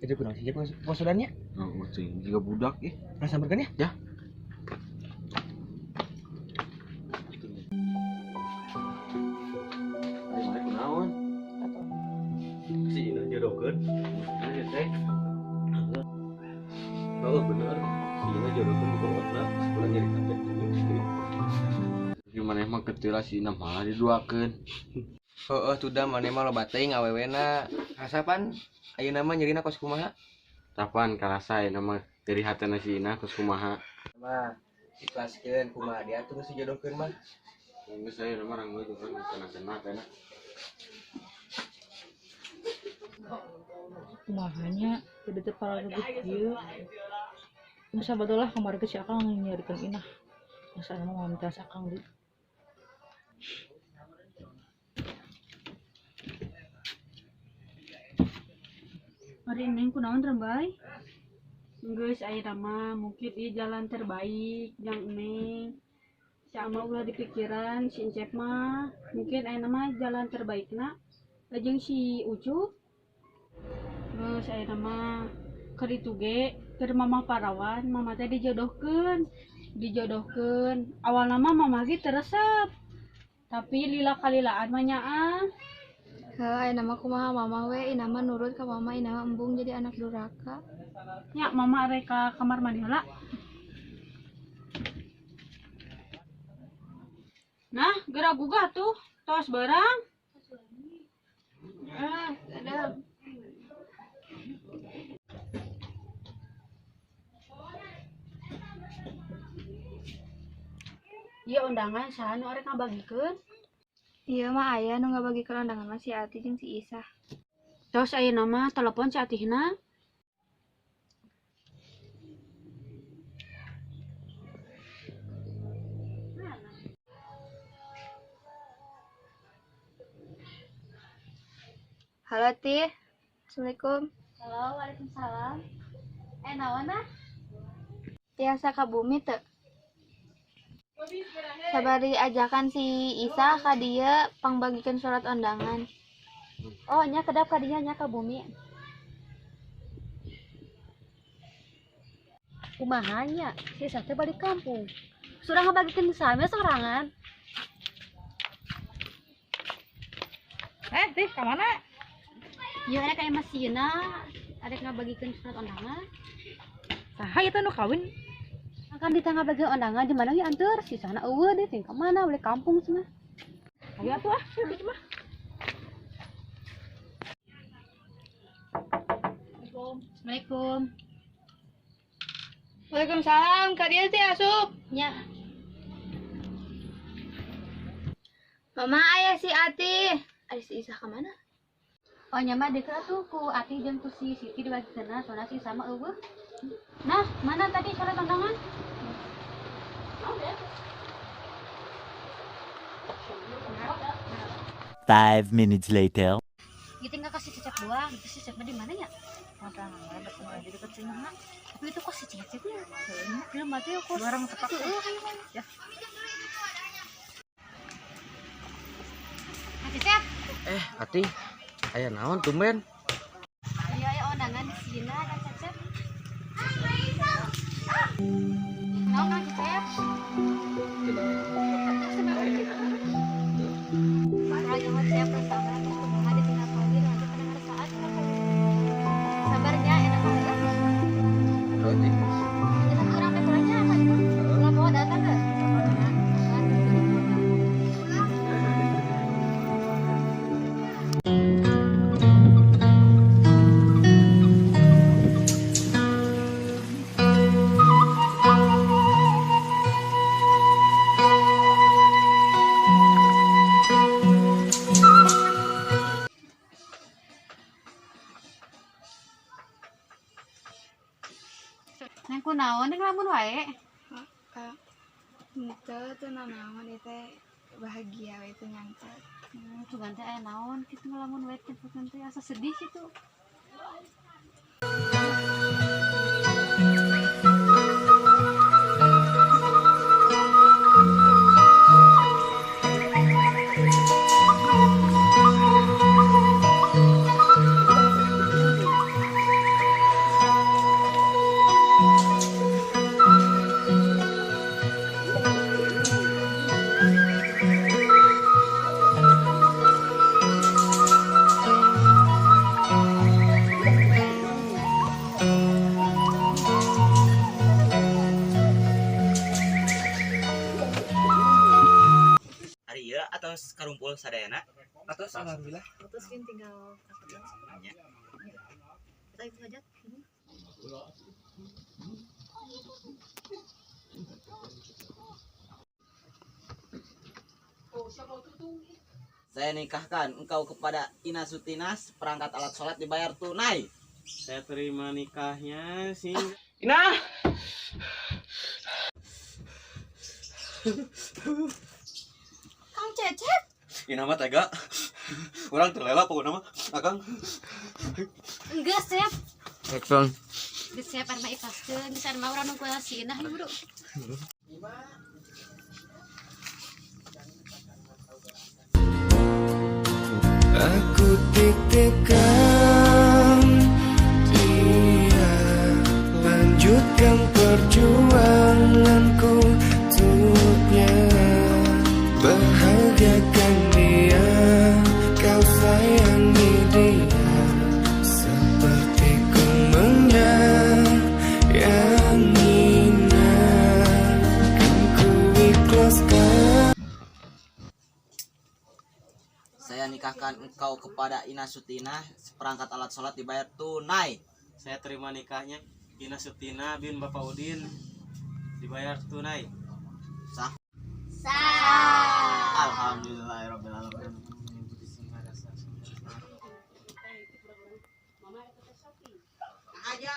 Itu kunaon sih posodannya? Oh, cing jiga budak ih. Rasa berkan ya? Ya. Ayo mari kunaon? Si Ina jodohkeun. Nah, teh. Oh, bener. Si Ina jodohkeun bukan otna, ulah nyeri hate. Gimana emang ketila si Ina malah diduakeun. Heeh, tuh maneh mah loba teuing awewena. Rasapan ayeuna mah nyerina kos kumaha? Tapan karasa ayeuna mah dari hatena si Ina kos kumaha. Mah ikhlaskeun kumaha dia tuh geus dijodohkeun mah. Geus ayeuna mah ranggeus urang kena-kena kana. Kumahanya teu teu pararugut kieu. Geus sabadolah kamari ge si Akang nyarikeun Inah. Geus aya mah minta Akang deui. Mari neng kunaon rembay? Geus ayeuna mah mungkin ieu jalan terbaik jang neng. Si ama ulah dipikiran si Encep mah mungkin ayeuna mah jalan terbaikna jeung si Ucup. Geus ayeuna mah keur ditu ge keur mamah parawan, mama teh dijodohkeun. Dijodohkeun. Awalna mah mama ge teu resep. Tapi lila kalilaan mah nyaah. Heuh, ayeuna mah kumaha mama we, ina mah nurut ka mama, ina mah embung jadi anak durhaka. Nya mama arek ka kamar mandi heula. Nah, geura gugah tuh, tos beurang. Ah, ada. Ieu undangan saha nu arek ngabagikeun? Ieu mah aya nu ngabagikeun undangan mah si Ati jeung si Isah. Tos ayeuna mah telepon si Atihna. Halo Tih. Assalamualaikum. Halo, waalaikumsalam. Naon ah? Tiasa ka bumi teu? Sabari ajakan si Isa ka dieu pangbagikeun surat undangan. Oh, nya kedap ka dinya nya ka bumi. Kumaha nya? Si Isa teh balik kampung. Surang ngabagikeun same sorangan. Tih, ka mana? Ieu arek ka imah sieuna, arek ngabagikeun surat undangan. Saha ieu teh nu kawin? Kan di tengah bagi undangan di mana ya antur si sana eueuh deh ting ka mana balik kampung cenah. Ayo atuh ah, kieu mah. Assalamualaikum. Waalaikumsalam, ka dieu teh asup. Nya. Mama aya si Ati. Ari si Isah ka mana? Oh nya mah deukeut atuh ku Ati jeung ku si Siti dibagikeunna soalna si Isah mah eueuh. Nah, mana tadi surat undangan? Five minutes later. Gitu nggak kasih Cecep doang, itu si Cecep di mana ya? Tapi itu kok si Cecepnya? Belum mati ya kok. Barang tepak. Ya. Cecep. Ati, aya naon tumben? Ayo ayo undangan di sini kan Cecep. Naon kan Cecep? Sabarnya enak banget. Kita kurang betulnya kan itu. Ulah bawa datang ke. Neng kunaon neng lamun wae. Henteu teu nanaon ieu teh bahagia we teu nyangka. Cuman teh aya naon kitu ngelamun wae teh teh asa sedih kitu. Atos karumpul sadayana. Atos, alhamdulillah. Terus kan tinggal akad. Nya. Kita itu aja. Saya nikahkan engkau kepada Ina Sutinas, perangkat alat sholat dibayar tunai. Saya terima nikahnya sih. Inah. Kang Cecep. Ina mah tega. Urang teu lela pokona mah. Akang. Geus Sep. Action. Geus Sep mah ikhlaskeun, geus mah urang nunggu si Inah bro. Aku titipkan dia, lanjutkan perjuanganku untuknya. Bahagiakan dia, kau sayangi dia seperti ku menyayanginya. Kan ku ikhlaskan. Saya nikahkan engkau kepada Ina Sutina, seperangkat alat sholat dibayar tunai. Saya terima nikahnya Ina Sutina bin Bapak Udin dibayar tunai. Sah. Sah. Alhamdulillahirobbilalamin. Aja.